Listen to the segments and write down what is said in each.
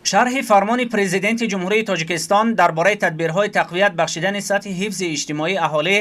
Шарҳи фармони Президенти Ҷумҳурии Тоҷикистон дар бораи тадбирҳои тақвият бахшидани сатҳи ҳифзи иҷтимоии аҳолӣ,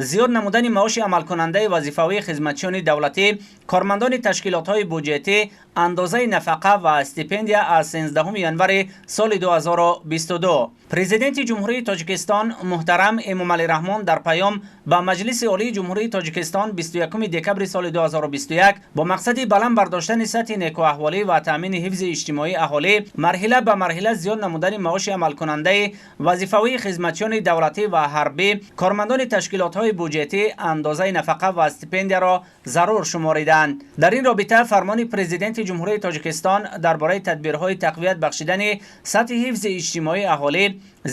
зиёд намудани маоши амалкунандаи вазифавии хизматчиёни давлатӣ, кормандони ташкилотҳои буҷетӣ, андозаи нафақа ва стипендия аз 13 январи соли 2022. Президенти Ҷумҳурии Тоҷикистон муҳтарам Эмомалӣ Раҳмон дар паём ба Маҷлиси Олии Ҷумҳурии Тоҷикистон 21 декабри соли 2021 бо мақсади баланд бардоштани сатҳи некӯаҳволӣ ва таъмини ҳифзи иҷтимоии аҳолӣ, марҳила ба марҳила зиёд намудани маоши амалкунандаи вазифавии хизматчиёни давлатӣ ва ҳарбӣ, кормандони ташкилотҳои буҷетӣ, андозаи нафақа ва стипендияро зарур шумориданд. Дар ин робита фармони Президенти Ҷумҳурии Тоҷикистон дар бораи тадбирҳои тақвият бахшидани сатҳи ҳифзи иҷтимоии аҳолӣ,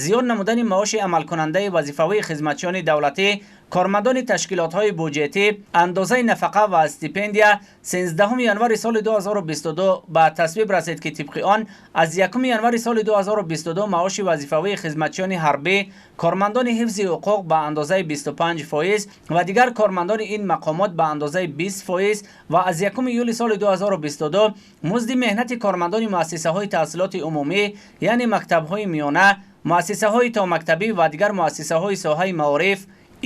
зиёд намудани маоши амалкунандаи вазифавии хизматчиёни давлатӣ, кормандони ташкилотҳои буҷетӣ, андозаи нафақа ва стипендия 13 январи соли 2022 ба тасвиб расид, ки тибқи он аз 1 январи соли 2022 маоши вазифавии хизматчиёни ҳарбӣ, кормандони ҳифзи ҳуқуқ ба андозаи 25% ва дигар кормандони ин мақомот ба андозаи 20% ва аз 1 июли соли 2022 музди меҳнати кормандони муассисаҳои таҳсилоти умумӣ, яъне мактабҳои миёна, муассисаҳои томактабӣ ва дигар муассисаҳои соҳаи маориф,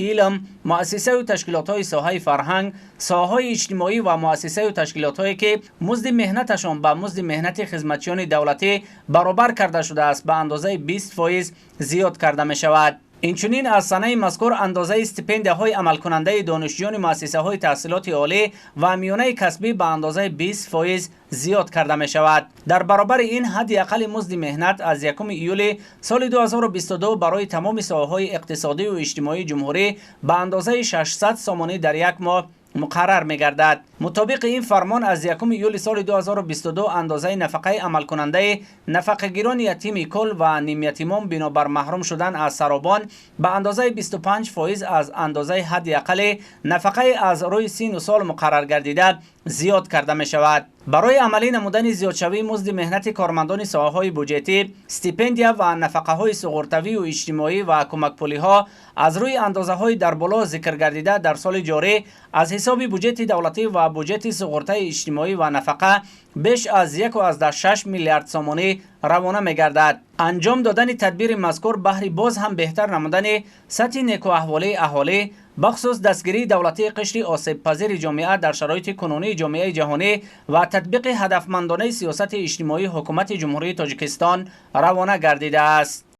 илм, муассисаю ташкилотҳои соҳаи фарҳанг, соҳаҳои иҷтимоӣ ва муассисаю ташкилотҳое, ки музди меҳнаташон ба музди меҳнати хизматчиёни давлатӣ баробар карда шудааст, ба андозаи 20% зиёд карда мешавад. Инчунин аз санаи мазкур андозаи стипендияҳои амалкунандаи донишҷӯёни муассисаҳои таҳсилоти олӣ ва миёнаи касбӣ ба андозаи 20% зиёд карда мешавад. Дар баробари ин ҳадди аққали музди меҳнат аз 1 июли соли 2022 барои тамоми соҳаҳои иқтисодию иҷтимоии ҷумҳурӣ ба андозаи 600 сомонӣ дар як моҳ муқаррар мегардад. Мутобиқи ин фармон аз 1 июли соли 2022 андозаи нафақаи амалкунандаи нафақагирони ятими кул ва нимятимон бинобар маҳрум шудан аз саробон ба андозаи 25% аз андозаи ҳадди аққали нафақаи аз рӯи сину сол муқаррар гардида зиёд карда мешавад. Барои амалӣ намудани зиёдшавии музди меҳнати кормандони соҳаҳои буҷетӣ, стипендия ва нафақаҳои суғуртавию иҷтимоӣ ва кӯмакпулиҳо аз рӯи андозаҳои дар боло зикр гардида дар соли ҷорӣ аз ҳисоби буҷети давлатӣ ва буҷети суғуртаи иҷтимоӣ ва нафақа беш аз 1,6 миллиард сомонӣ равона мегардад. Анҷом додани тадбири мазкур баҳри боз ҳам беҳтар намудани сатҳи некӯаҳволии аҳолӣ, бахусус дастгирии давлатии қишри осебпазири ҷомеа дар шароити кунунии ҷомеаи ҷаҳонӣ ва татбиқи ҳадафмандонаи сиёсати иҷтимоии Ҳукумати Ҷумҳурии Тоҷикистон равона гардидааст.